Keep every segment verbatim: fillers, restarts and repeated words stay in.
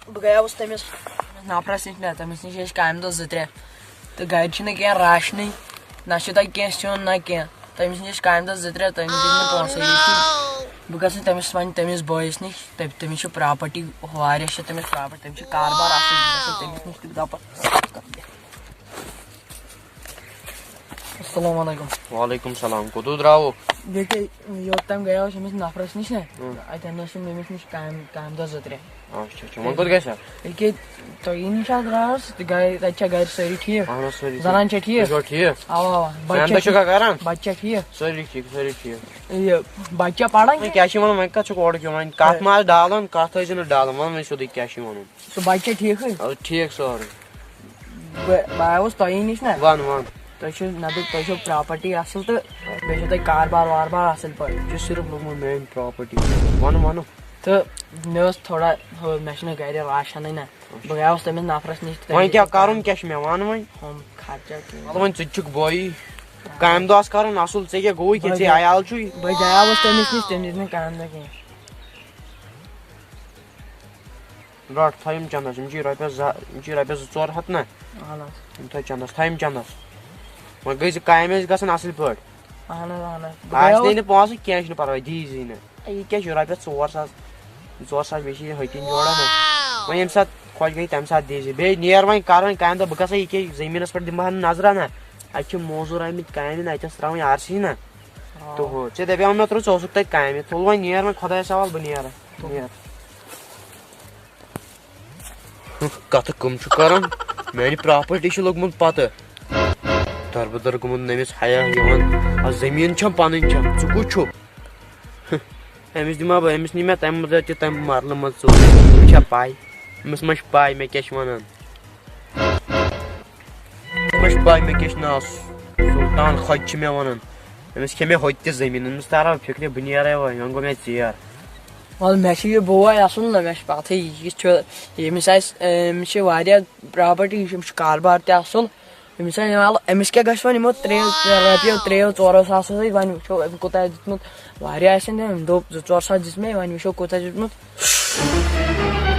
بہٕ گٔیاوُس تٔمِس نفرَس نِش، نہ، تٔمِس نِش ٲسۍ کامہِ دۄہ زٕ ترٛےٚ، تہٕ گرِ چھِنہٕ کینٛہہ راشنٕے، نہ چھُ تۄہہِ کینٛہہ سیُن نہ کینٛہہ۔ تٔمِس نِش ٲسۍ کامہِ دۄہ زٕ ترٛےٚ، تٔمِس دِتۍ نہٕ پونٛسَے۔ یہِ چھُ، بہٕ گژھٕ تٔمِس وۄنۍ، تٔمِس بٲیِس نِش، تٔمۍ، تٔمِس چھُ پراپرٹی واریاہ، چھِ تٔمِس پراپرٹی، تٔمِس چھُ کاربار اَصٕل، بہٕ گژھٕ تٔمِس نِش تہٕ بہٕ دَپہٕ، السلام علیکم۔ وعلیکم السلام، کوٚت درٛاوُکھ؟ ییٚکے یوٚت تام گٔیاوُس أمِس نفرَس نِش نا، اۭں۔ اَتٮ۪ن ٲسٕم أمِس نِش کامہِ، کامہِ دۄہ زٕ ترٛےٚ۔ اچھا، اچھا، وۄنۍ کوٚت گژھِ؟ ییٚکے تۄہی نِش حظ درٛاس، تہٕ گرِ، تَتہِ چھا گرِ سٲری ٹھیٖک؟ اہن حظ، سٲری زنان ٹھیٖک۔ چھا ٹھیٖک؟ تُہۍ چھِوا ٹھیٖک؟ اَوا، اَوا۔ صحت بَچہٕ چھا چھا ٹھیٖک؟ کران؟ بَچہٕ چھا ٹھیٖک؟ سٲری ٹھیٖک، سٲری ٹھیٖک۔ یہِ بَچہٕ چھا پَران وۄنۍ کینٛہہ؟ کیٛاہ چھِ وَنان، وۄنۍ کَتھ چھُکھ اورٕ یِوان؟ وۄنۍ کَتھ ما آسہِ ڈالان، کَتھ ٲسۍ نہٕ ڈالان، وَن وۄنۍ سیوٚدُے کیٛاہ چھِ وَنُن۔ سُہ بَچہٕ چھا ٹھیٖکھٕے؟ اَدٕ ٹھیٖک سورُے۔ بہٕ، بہٕ آیوس تۄہی نِش نا۔ وَن، وَن۔ تۄہہِ چھُو، مےٚ دوٚپ، تۄہہِ چھُو پراپرٹی اَصٕل تہٕ بیٚیہِ چھُو تۄہہِ کاربار واربار اَصٕل پٲٹھۍ۔ یہِ چھُ صرف لوٚگمُت میٛانہِ پراپرٹی۔ وَن، وَن۔ تہٕ مےٚ اوس تھوڑا، ہُہ، مےٚ چھُنہٕ گرِ راشنٕے نہ۔ بہٕ گٔیاوُس تٔمِس نفرَس نِش تہٕ تٔمۍ وۄنۍ کیٛاہ دیُت مےٚ کَرُن کامہِ۔ کیٛاہ چھُ مےٚ؟ وَن وۄنۍ۔ ہُم خرچہ کینٛہہ۔ مطلب وۄنۍ ژٕ تہِ چھُکھ بویی۔ کامہِ دۄہ آس کَرُن اَصٕل، ژےٚ کیٛاہ گوٚوُے کیٛاہ؟ بہٕ ژےٚ گٔے-، عیال چھُے؟ بہٕ گٔیاوُس تٔمِس نِش، تٔمۍ دیُت مےٚ کامہِ دۄہ کینٛہہ۔ رَٹ، تھاو یِم چَندَس، یِم چھِ رۄپیَس زٕ، یِم چھِ رۄپیَس زٕ ژور ہَتھ نہ؟ اہن حظ۔ یِم تھٲے چَندَس، تھاو یِم چَندَس۔ وۄنۍ گٔے زِ کامہِ ٲسۍ گژھان اَصٕل پٲٹھۍ۔ اہن حظ، اہن حظ۔ بہٕ آسہِ گٔیوس نہٕ نہٕ پونٛسہٕ کینٛہہ، چھُنہٕ پَرواے، دی زی نہٕ۔ اے، یہِ کیٛاہ چھُ، رۄپیَس ژور ساس، ژور ساس، بیٚیہِ چھِ یہِ ۂٹِنۍ جوڑا نہ۔ وۄنۍ ییٚمہِ ساتہٕ خۄش گٔے، تَمہِ ساتہٕ دی زِ۔ بیٚیہِ نیر وۄنۍ کَر وۄنۍ کامہِ دۄہ، بہٕ گژھٕ یہِ کیٛاہ زٔمیٖنَس پٮ۪ٹھ دِمہٕ ہا نہٕ نظرا نہ۔ اَتہِ چھِ موزوٗر آمٕتۍ کامہِ نہ، اَتہِ ٲس ترٛاوٕنۍ آر سی نہ۔ آ۔ تہٕ ہُہ، ژےٚ دَپیٛاو مےٚ ترٛٲو، ژٕ اوسُکھ تَتہِ کامہِ۔ تُل وۄنۍ نیر وۄنۍ خۄدایَس حوالہٕ، بہٕ نیرٕ۔ نیر۔ کتھٕ کٕم چھُ کران؟ میانہِ پراپرٹی چھُ لوٚگمُت پتہٕ۔ دربدر گوٚمُت نٔمِس حیا یِوان۔ آ، زٔمیٖن چھم پنٕنۍ چھم، ژٕ کُس چھُکھ؟ أمِس دِمہٕ ہا بہٕ، أمِس نی مےٚ تمہِ بدلہٕ تہِ تمہِ مرلہٕ منٛز ژوٗرِ۔ أمِس چھا پاے؟ أمِس ما چھِ پاے مےٚ کیٛاہ چھِ ونان؟ أمِس چھِ پاے مےٚ کیٛاہ چھُ ناو؟ سلطان خۄجہِ چھِ مےٚ ونان۔ أمِس کھے مےٚ ہوٚتہِ تہِ زٔمیٖن، أمِس تران فِکرِ بہٕ نیرے وۄنۍ، وۄنۍ گوٚو مےٚ ژیر۔ وَلہٕ، مےٚ چھُ یہِ بوے اَصٕل نہ، مےٚ چھِ پَتہٕ ہٕے، یہِ چھُ، ییٚمِس آسہِ، أمِس چھِ واریاہ پراپرٹی، أمِس چھُ کاربار تہِ اَصٕل۔ أمِس آسہِ، وَلہٕ، أمِس کیٛاہ گژھِ وۄنۍ یِمو ترٛیٚیو رۄپیو، ترٛیٚیو ژورو ساسو سۭتۍ؟ وۄنۍ وٕچھو أمۍ کوٗتاہ آسہِ دیُتمُت، واریاہ آسن تٔمۍ، أمۍ دوٚپ زٕ ژور ساس دِژ مےٚ، وۄنۍ وٕچھو کوٗتاہ دیُتمُت۔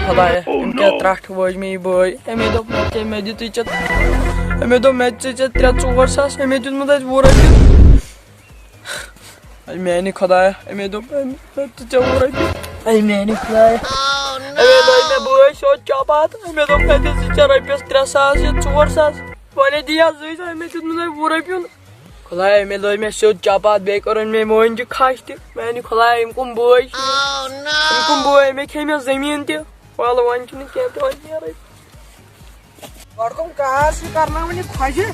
خۄدایا، أمۍ کیٛاہ ترٛٹھ وٲج مےٚ یہِ بٲے؟ أمۍ دوٚپ مےٚ، ژےٚ، مےٚ دِتُے ژےٚ، أمۍ دوٚپ مےٚ، ژےٚ، ژےٚ ترٛےٚ ژور ساس، أمۍ دیُتمُت اَسہِ وُہ رۄپیہِ۔ اے میانہِ خۄدایا، أمۍ دوٚپ، أمۍ دوٚپ، ژےٚ وُہ رۄپیہِ۔ اے میانہِ خۄدایا۔ أمۍ لٲج مےٚ بٲے سیوٚد چپاتھ۔ أمۍ دوٚپ، مےٚ دِ ژٕ ژےٚ رۄپیَس ترٛےٚ ساس یا ژور ساس۔ وۄنۍ دِ یا زٕے ساس، أمۍ دیُت نہٕ تۄہہِ وُہ رۄپیُن۔ خۄدایا، أمۍ لٲج مےٚ سیوٚد چپاتھ، بیٚیہِ کوٚرُن مےٚ مٲنۍ تہِ کھَش تہِ۔ میانہِ خۄدایا، یِم کٕم بٲے چھِ؟ یِم کٕم بٲے؟ مےٚ کھے مےٚ زٔمیٖن تہِ۔ وَلہٕ، وۄنۍ چھُنہٕ کینٛہہ تہِ، وۄنۍ نیرَے۔ گۄڈٕ کٕم کار چھِ کرناوان یہِ خۄجہِ؟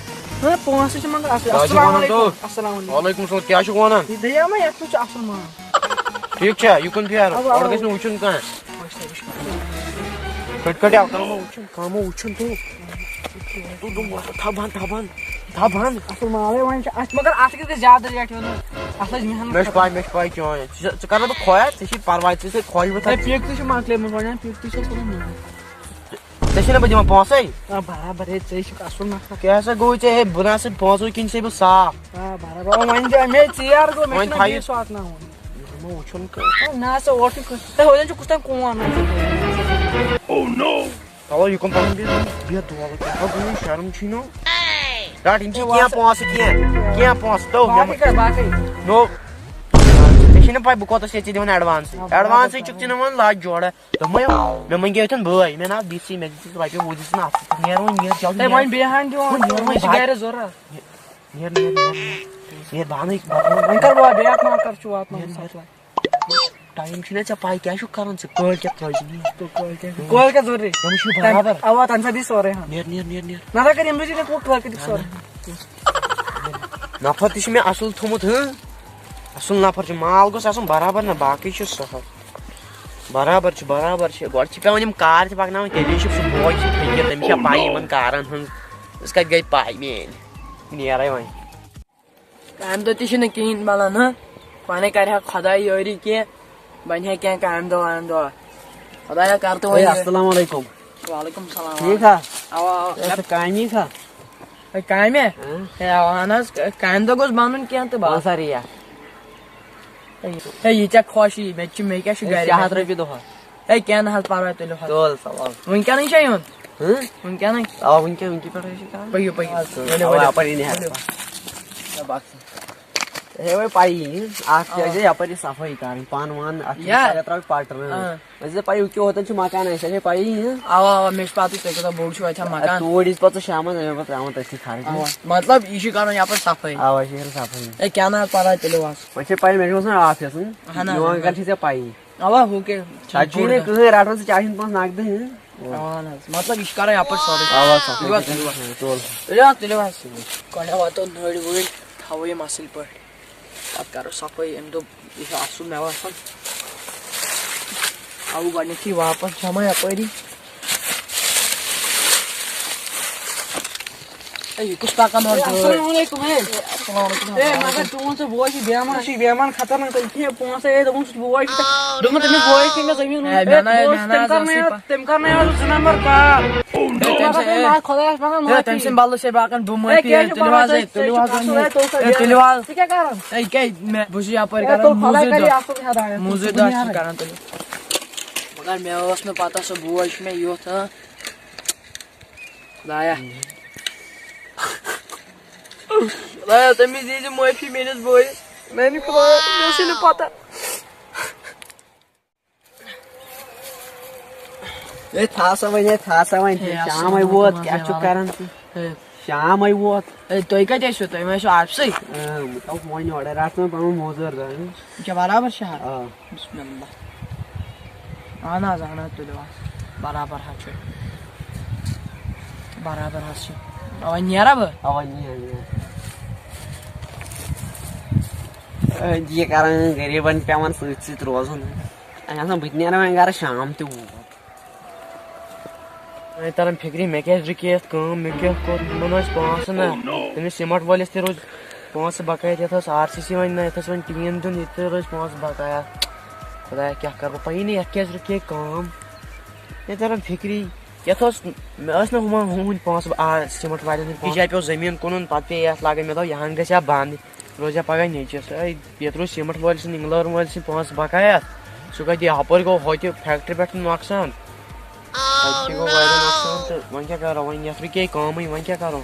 ہہ، پونٛسہٕ چھِ منٛگان اَصٕل۔ کیٛاہ چھِ السلام وَنان علیکُم۔ تو؟ السلام علیکُم۔ وعلیکُم السلام، کیٛاہ چھُکھ وَنان؟ یہِ دٔیِو ما یَتھ منٛز چھُ اَصٕل مال؟ ٹھیٖک چھا؟ یہِ کُن پھیر، اَوا، اَوا۔ اورٕ گژھِ نہٕ وٕچھُن کانٛہہ۔ وٕچھ سا، وٕچھ۔ کھٔٹۍ کھٔٹۍ آو، کانٛہہ ما وٕچھُن، کانٛہہ ما وٕچھُن تو۔ تو دوٚپمَے، تھاو بنٛد، تھاو بنٛد، تھاو بنٛد۔ اَصٕل مالٕے وۄنۍ چھُ اَتھ، مگر اَتھ گژھِ زیادٕ ریٹ ہیوٚن۔ اَتھ لَگہِ محنت مےٚ چھِ پَے، مےٚ چھِ پَے چٲنۍ۔ ژٕ چھِ، ژٕ کَرٕ نا بہٕ کھویا، ژےٚ چھِ پَرواے، ژٕ چھِ خۄش بہٕ ہے، تھاوٕ۔ پیٖک تہِ چھِ مۄکلیمٕژ وۄنۍ، پیٖک تہِ چھِ اوسمُت نِمُت۔ ژےٚ چھِنہ بہٕ دِوان پونٛسَے؟ آ، برابر ہے، ژےٚ چھُکھ اَصٕل نفر۔ کیٛاہ سا گوٚو ژےٚ؟ ہے، بہٕ نہ سا پونٛسہٕ وٕنۍ کِنۍ چھُسَے بہٕ صاف۔ آ، برابر۔ وۄنۍ دِ مےٚ ژیر گوٚو، مےٚ وۄنۍ چھُنہ تھایہِ بیٚیِس واتناوُن۔ یہِ ما وٕچھُن کانٛہہ۔ ہے، نہ سا، اورٕ چھُ کُس-، ہے، ہُتٮ۪ن چھُ کُس تام کوٗن۔ Oh no! چلو، یہِ کُن پَنُن بیٚیہِ، بیٚیہِ دولہٕ کیٛاہ گوٚو، شرم چھُے نہٕ۔ رَٹ، یِم چھِ ہے، کینٛہہ وَسہٕ۔ پونٛسہٕ کینٛہہ، کینٛہہ پونٛسہٕ تو مےٚ باقٕے کَر، باقٕے۔ نو، ژےٚ چھے نہٕ پَے بہٕ کوٗتاہ چھُسَے ژےٚ دِوان advance۔ آ، برابر، advance چھُکھ ژٕ نِوان لَچھ جوڑا۔ دوٚپمَے، مےٚ منٛگے اَتٮ۪ن بٲے، مےٚ نہ دِژٕے، مےٚ دِژٕے رۄپیہِ وُہ دِژٕنَس اَتھ۔ نیر وۄنۍ، نیر جلدی، ہے، نیر۔ وۄنۍ بیٚیہِ ہَن دِوان، وۄنۍ نیر وۄنۍ، مےٚ چھِ باقٕے۔ گَرِ ضوٚرَتھ۔ نیر، نیر، نیر، نیر۔ نیر، بہٕ اَنَے، بہٕ اَنَے۔ وۄنۍ کَر وات، بیٚیہِ اَکھ ما کَر چھُ واتناوُن نیر، نیر۔ سَپلاے؟ ٹایم چھُنہ ژےٚ پَے کیٛاہ چھُکھ کَران ژٕ؟ کٲلۍ کیٛاہ ترٛٲوزِ نیر۔ تو کٲلۍ کیٛاہ، کٲلۍ کیٛاہ ضروٗری؟ تٔمِس چھُ تَمہِ، برابر۔ اَوا، تَمہِ ساتہٕ دی سورُے ہَن۔ نیر، نیر، نیر، نیر۔ نہ، نہ کَر ییٚمہِ وِزِ نہٕ کوٚت کٲلۍ کیٛاہ دی سورُے۔ نفر تہِ چھُ مےٚ اَصٕل تھوٚمُت، ہٕنٛہ؟ اَصٕل نفر چھُ، مال گوٚژھ آسُن برابر نہ، باقٕے چھُ سہل۔ برابر چھُ، برابر چھُ۔ گۄڈٕ چھِ پٮ۪وان یِم کار تہِ پَکناوٕنۍ، تیٚلے چھُ سُہ بوے چھُ فقیٖر، تٔمِس چھےٚ پَے یِمَن کارَن ہٕنٛز۔ أسۍ کَتہِ گٔے پَے میٛٲنۍ؟ نیرَے وۄنۍ۔ کامہِ دۄہ تہِ چھِنہٕ کِہیٖنۍ بَنان، ہہ؟ پانَے کَرِ ہا خۄداے یٲری کینٛہہ، بَنہِ ہا کینٛہہ کامہِ دۄہ وامہِ دۄہ۔ خۄدایا، کَر تہٕ وۄنۍ ہے، یہِ۔ السلام علیکُم۔ وعلیکُم السلام۔ ٹھیٖک ہا؟ اَوا، اَوا۔ ہے، ژٕ کامہِ یی کھا؟ ہے، کامہِ؟ ہہ؟ ہے، اَوا، اَہَن حظ، کامہِ دۄہ گوٚژھ بَنُن کینٛہہ تہٕ بَس۔ وَن سا ریٹ۔ ہے، یہِ ژےٚ خۄش یی، مےٚ تہِ چھِ، مےٚ کیٛاہ چھُ گرِ؟ شےٚ ہَتھ رۄپیہِ دۄہَس۔ ہے، کینٛہہ نہ حظ پَرواے، تُلِو حظ۔ تُل سا، وَل۔ وٕنکٮ۪نٕے چھا یُن؟ ہٕنٛہ؟ وٕنکٮ۪نٕے؟ اَوا، وٕنکٮ۪ن، وٕنکٮ۪ن پٮ۪ٹھ حظ چھِ کَران۔ پٔکِو، پٔکِو۔ اَدٕ سا، ؤلِو، اَوا، ؤلِو۔ یَپٲرۍ نیرٕ ؤلِو۔ بہٕ۔ ہے، وۄنۍ پَیی، اَتھ کیٛاہ اَوا۔ چھِ یَپٲرۍ یہِ صفٲیی کَرٕنۍ، پَن وَن، اَتھ چھِ یا۔ سارے ترٛاوٕنۍ پَٹرٕ۔ آ۔ وۄنۍ چھِ ژےٚ پَیی، یہِ کیٛاہ ہوتَن چھُ مَکان اَسہِ، ژےٚ چھےٚ پَیی، ہٕنٛہ؟ اَوا، اَوا، مےٚ چھِ پَتہٕ تُہۍ کوٗتاہ بوٚڑ چھُو اَتہِ ہا مَکان۔ توٗرۍ یِتھ پَتہٕ ژٕ شامَن، ژےٚ چھےٚ پَتہٕ ترٛاوان تٔتھی خرٕچ، ہٕنٛہ؟ اَوا، مطلب، یہِ چھُ کَرُن یَپٲرۍ صفٲیی۔ اَوا، یہِ چھِ کَرٕنۍ صفٲیی۔ ہے، کیٛاہ نہ حظ پَرواے، تُلِو حظ۔ وۄنۍ چھےٚ پَیی، مےٚ چھُ باسان آفیس، ہٕنٛہ؟ اَہَن حظ، یِوان اَہَن کَر حظ۔ چھِ ژےٚ پَیی۔ اَوا، ہُہ کیٛاہ، تَتہِ چھُے نہٕ کٕہٕنۍ رَٹان، ژٕ چاہہِ چھُنہٕ پونٛسہٕ نَقدٕے، ہٕنٛہ؟ اَہَن حظ، مطلب، یہِ چھُ کَرُن یَپٲرۍ سورُے۔ اَوا، صفٲیی تُلِو حظ، تُلِو حظ۔ تُل۔ تُلِو حظ، تُلِو حظ۔ گۄڈٕ واتو نٔرۍ ؤرۍ، تھاوو یِم اَصٕل پٲٹھۍ۔ پَتہٕ کَرو صفٲیی۔ أمۍ دوٚپ، یہِ چھُ اَصٕل مےٚ باسان۔ تھاوو گۄڈٕنٮ۪تھٕے واپَس جمع یَپٲری۔ ہے، یہِ کُس پَکان اورٕ ہے، گٲڑۍ؟ السلام علیکُم، ہے۔ ہے، السلام علیکُم۔ ہے، مگر چون سُہ بوے چھُ بیمار، چھُ بیمار خطرناک، تٔمۍ چھِ مےٚ پونٛسہٕ، ہے، دوٚپُن سُہ چھُ بوے چھُ تہٕ دوٚپمُت تٔمِس بوے چھِ مےٚ زٔمیٖن ہے، ہُنٛد۔ مےٚ ہے، نہ، بوے مےٚ چھُ، نہ تٔمۍ حظ کَرنٲیو، ٲسٕے پَ- تٔمۍ کَرنٲیو زٕ نمبر کار۔ ہے، تٔمۍ سٕنٛدِ، خۄدایَس پَنُن ہے، معٲفی۔ تٔمۍ سٕنٛدِ بدلہٕ چھِ بہٕ ہٮ۪کان بہٕ ہے، معٲفی، کیٛازِ ہے، چھُ تُلِو پَرواے، حظ، ہے، تُہۍ تُلِو چھِو حظ، کَتھ ہے، سۭتۍ، ہے، تُلِو حظ۔ ژٕ کیٛاہ کَران؟ ہے، کیٛاہ، مےٚ، بہٕ چھُس یَپٲرۍ ہے، کَران تُل، خۄداے موٚزوٗرۍ کَرِ دۄہ۔ یہِ اَصٕل ہٮ۪دایَت، موٚزوٗرۍ ژٕ دۄہ چھُس نیرَے۔ کَران تُلِو۔ مگر مےٚ ٲس نہٕ پَتہ سُہ بوے چھُ مےٚ یُتھ، ہاں۔ خۄدایا۔ خۄدایا، تٔمِس دیٖزِ معٲفی میٛٲنِس بٲیِس۔ میٛانہِ خۄدایا، مےٚ ٲسٕے نہٕ پَتہ۔ ہے، تھاو سا وۄنۍ، ہے، تھاو سا وۄنۍ۔ ہے، شامَے السلام ووت، علیکم، کیٛاہ چھُکھ السلام۔ کَران ژٕ؟ ہے۔ شامَے ووت۔ ہے، تُہۍ کَتہِ ٲسِو؟ تُہۍ ما ٲسِو آفسٕے؟ اۭں، بہٕ تھاوٕ وۄنۍ یورَے رَٹھ ژٕ پَنُن موزوٗر زَن۔ یہِ چھا برابر شہر؟ آ۔ بسم اللہ۔ اہن حظ، اہن حظ، تُلِو حظ۔ برابر حظ چھُ۔ برابر حظ چھُ۔ اَوَے نیرا بہٕ؟ اَوَے نیر، نیر۔ أے، یہِ کران غریٖبَن پٮ۪وان سۭتۍ سۭتۍ روزُن۔ اَسہِ آسان بہٕ تہِ نیرٕ وۄنۍ گرٕ، شام تہِ ووت۔ وۄنۍ تران فِکرِ، مےٚ کیٛازِ رُکے یَتھ کٲم، مےٚ کیٛاہ کوٚر؟ یِمَن ٲسۍ پونٛسہٕ نہ۔ Oh no۔ تٔمِس سیٖمَٹھ وٲلِس تہِ روٗدۍ پونٛسہٕ بقایا، یَتھ ٲس آر سی سی وۄنۍ نہ، یَتھ ٲس وۄنۍ ٹیٖن دیُن، ییٚتہِ تہِ روٗدۍ پونٛسہٕ بقایا۔ خۄدایا، کیٛاہ کَرٕ بہٕ؟ پَیی نہٕ یَتھ کیٛازِ رُکے کٲم۔ مےٚ تران فِکرِ، یَتھ اوس، مےٚ ٲسۍ نہٕ ہُمَن ہُہٕنٛدۍ پونٛسہٕ، آ، سیٖمَٹھ والٮ۪ن ہٕنٛدۍ پونٛسہٕ۔ یہِ جایہِ پیوٚو زٔمیٖن کٕنُن، پَتہٕ پیٚیہِ یَتھ لاگٕنۍ۔ مےٚ دوٚپ، یہِ ہَن گژھِ ہا بنٛد، یہِ روزِ ہا پَگاہ نیٚچوِس۔ ہے، یَتھ روٗد سیٖمَٹھ وٲلۍ سٕنٛدۍ، اِنٛگلٲرٕن وٲلۍ سٕنٛدۍ پونٛسہٕ بقایا۔ سُہ کَتہِ دِیہِ؟ ہُپٲرۍ گوٚو ہوٚتہِ فیکٹری پٮ۪ٹھ نۄقصان۔ تَتہِ تہِ گوٚو واریاہ نۄقصان تہٕ وۄنۍ کیٛاہ کَرو؟ وۄنۍ یَتھ رُکے کٲمٕے، وۄنۍ کیٛاہ کَرو؟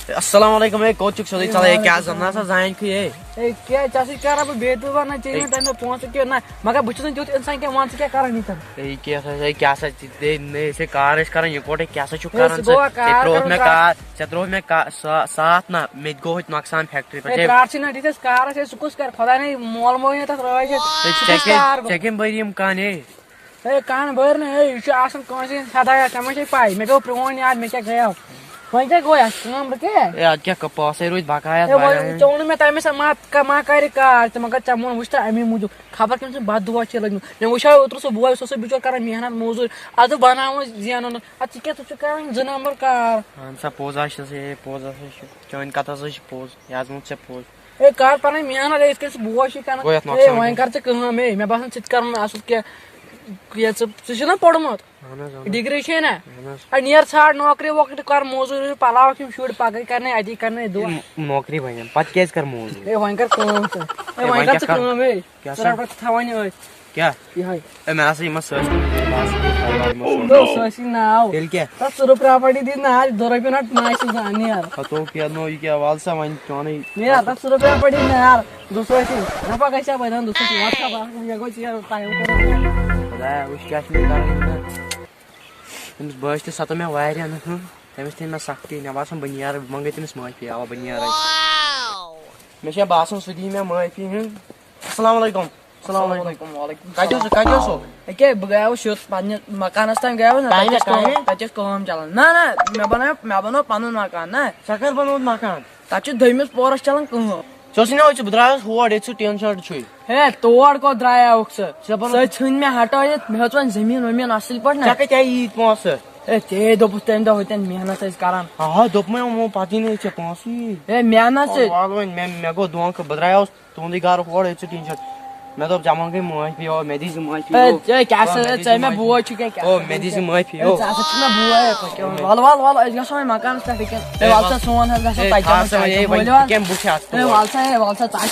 السلام علیکم، ہے، کوٚت چھُکھ سیوٚدُے ژَلان؟ ہے، کیٛاہ زَن نہ سا زانہِ کھُے، ہے؟ ہے، کیٛاہ، ژےٚ سۭتۍ کَرا بہٕ بے عزتی؟ وَنان ژےٚ یی نہٕ تَمہِ دۄہ پونٛسہٕ کینٛہہ، نہ، مگر بہٕ چھُس نہٕ تیُتھ اِنسان کینٛہہ، وَن ژٕ کیٛاہ کَران ییٚتٮ۪ن؟ ہے، کیٛاہ سا، ہے، کیٛاہ سا، ژےٚ دے نہٕ أسۍ ہے کار ٲسۍ کَران یِکوَٹَے، کیٛاہ سا چھُکھ ہے، کَران سُہ ژٕ؟ گوٚوا ہے، کار ترٛووُکھ کَرُن مےٚ کَتھ؟ کار، ژےٚ ترٛووُکھ مےٚ کا-، سا-، ساتھ نہ، مےٚ تہِ گوٚو ہوٚتہِ نۄقصان فیکٹری پٮ۪ٹھ۔ ہے، ہے، پرٛار ژھٕنۍ نہ، ییٚتہِ ٲسۍ کار ٲسۍ، ہے، سُہ کُس کَرِ؟ خۄداے نے مول موج نے تَتھ رٲچھ ہے، ہے، سُہ ژےٚ کُس کٔمۍ، کار گوٚو؟ ژےٚ کٔمۍ بٔرۍ یِم کَن، ہے؟ ہے، کَن بٔر نہٕ، ہے، یہِ چھُ آسان کٲنٛسہِ ہِنٛز ہدایت، ژےٚ ما چھے پَے؟ مےٚ پیوٚو پرٛون یار، مےٚ کیٛاہ گٔیو؟ وۄنۍ کیٛاہ گوٚو یَتھ؟ کٲم رُکے؟ ہے، اَدٕ کیٛاہ کَ-، پونٛسَے روٗدۍ بقایا ہے، وۄنۍ واریاہ۔ ژےٚ ووٚنُے مےٚ تَمہِ ساتہٕ ما کَ-، ما کَرِ کار ژےٚ، مگر ژےٚ ووٚن وٕچھ تہٕ اَمی موٗجوٗب، خبر کٔمۍ سٕنٛز بد دُعا چھِ لٔجمٕژ۔ مےٚ وٕچھاو اوترٕ سُہ بوے، سُہ اوس سُہ بِچور کَران محنت موٚزوٗرۍ، اَدٕ بَناوُن زینُن۔ اَدٕ ژٕ کیٛاہ، ژٕ چھُکھ کَران زٕ نمبر کار۔ اَہَن سا، پوٚز ہا چھُ سُہ، ہے، پوٚز ہسا چھُ۔ چٲنۍ کَتھ ہسا چھِ پوٚز، یہِ حظ ووٚن ژےٚ پوٚز۔ ہے، کر پنٕنۍ محنت، ہے، یِتھ کٔنۍ سُہ بوے چھُے کران۔ گوٚو یَتھ ہے، نۄقصان وۄنۍ گوٚو۔ کر ژٕ کٲم، ہے، مےٚ باسان ژٕ تہِ کرُن اَصٕل کینٛہہ۔ یہِ ژٕ، ژٕ چھُکھ نا پوٚرمُت؟ اہن حظ، اہن حظ۔ ڈگری چھے نا؟ اہن حظ۔ ہے، نیر ژھانڈ نوکری ووکری، کر موٚزوٗرۍ، پلاوکھ یِم شُرۍ، پگہٕے کرنے اَتی کرنے دۄہ۔ ہے، نوکری بنن، پتہٕ کیٛازِ کر موٚزوٗرۍ؟ ہے، وۄنۍ کر کٲم ژٕ۔ ہے، ہے، وۄنۍ وۄنۍ کر کیٛاہ ژٕ کر؟ کٲم، ہے۔ کیٛاہ ژٕ سا؟ رٹھ وۄنۍ تھاوان یہِ أتھۍ۔ کیٛاہ؟ یِہوٚے۔ ہے، مےٚ نہ سا یِمن سۭتۍ چھُنہٕ بہٕ آسان کینٛہہ، خبر ما سوٗن۔ ہے، سُہ ٲسی ناو۔ تیٚلہِ کیٛاہ؟ تَتھ ژٕ رۄپیہِ رۄپیہِ دِتھ نار، دۄن رۄپیَن ہَٹ ماشہِ زٕ اَننہِ یار۔ ہَتو کیٛاہ نوٚو یہِ کیٛاہ؟ وَل سا وۄنۍ چانٕے۔ ہے یار، تَتھ ژٕ رۄپیہِ رۄپیہِ دِتھ نار، دُسرٲسی۔ دَپان گژھِ ہا بَنان دُسرٲسی۔ وَل سا بَس، مےٚ گوٚو ژیر ٹایم کوٚر۔ خۄدایا، وٕچھ کیٛاہ چھِ مےٚ کَرُن یِمَن۔ تٔمِس بٲژ تہِ سَتو مےٚ واریاہ نہٕ، ہٕنٛہ۔ تٔمِس تھٲے مےٚ سختی، مےٚ باسان بہٕ نیرٕ، بہٕ منٛگَے تٔمِس معٲفی، اَوا بہٕ نیرَے۔ مےٚ چھےٚ باسان سُہ دِیہِ مےٚ معٲفی، ہٕنٛہ۔ السلام علیکم۔ السلام علیکم۔ وعلیکم۔ کتہِ اوسُکھ، کتہِ اوسُکھ؟ ییٚکیٛاہ بہٕ گٔیاوُس یوٚت پننہِ مکانس تام گٔیاوُس نا، کامہِ، تتہِ ٲس کٲم، کامہِ؟ تتہِ ٲس کٲم چلان۔ نہ، نہ، مےٚ بناو، مےٚ بنوو پنُن مکان، نہ۔ ژےٚ کر بنووُتھ مکان؟ تتہِ چھُ دوٚیمِس پورس چلان کٲم۔ ژےٚ اوسُے نا أتھۍ سۭتۍ، بہٕ درٛایوس ہور، ییٚتہِ سُہ ٹیٖن شٲٹ چھُے۔ ہے، تور کوٚت درٛایاوُکھ ژٕ؟ ژےٚ بنوو سۄ ژھٕنۍ مےٚ ہٹٲیِتھ، مےٚ ہیوٚت وۄنۍ زٔمیٖن ؤمیٖن اصٕل پٲٹھۍ نا۔ ژےٚ کتہِ آیی ییٖتۍ پونٛسہٕ؟ ہے، ژےٚ دوٚپُتھ تمہِ دۄہ ہوٚتٮ۪ن محنت ٲسۍ کران۔ آ، دوٚپمَے یِمو پتہٕ یی نہٕ ژےٚ پونٛسہٕ یی۔ ہے، محنت او، سۭتۍ۔ وَلہٕ وۄنۍ، مےٚ، مےٚ گوٚو دھونٛکھٕ، بہٕ درٛایوس تُہُنٛدُے گرٕ ہورٕ، أتھۍ سۭتۍ ٹیٖن شٲٹ۔ مےٚ دوٚپ، ژےٚ منٛگے معٲفی، او، مےٚ دیٖزِ معٲفی، اے، او۔ اے، کیٛاہ او، سا، مےٚ دیٖزِ ژےٚ مےٚ معٲفی۔ بوے چھُ کیٛاہ، کیٛاہ او، سا؟ مےٚ دیٖزِ معٲفی، اے، او۔ ژٕ ہسا چھُکھ مےٚ بوے، اے، پٔکِو۔ وَلہٕ، وَلہٕ، وَلہٕ، أسۍ گژھو وۄنۍ مکانَس پٮ۪ٹھ أکیاَنہٕ۔ اے، اے، وَلہٕ سا، وَلہٕ۔ سون حظ گژھو اے، تَتہِ تھاو جمع سا وۄنۍ، کَرُن۔ اے، وۄنۍ ؤلِو حظ۔ کَمہِ بُتھِ آس اے، ژٕ؟ وَلہٕ سا، اے، وَلہٕ سا، ژٕ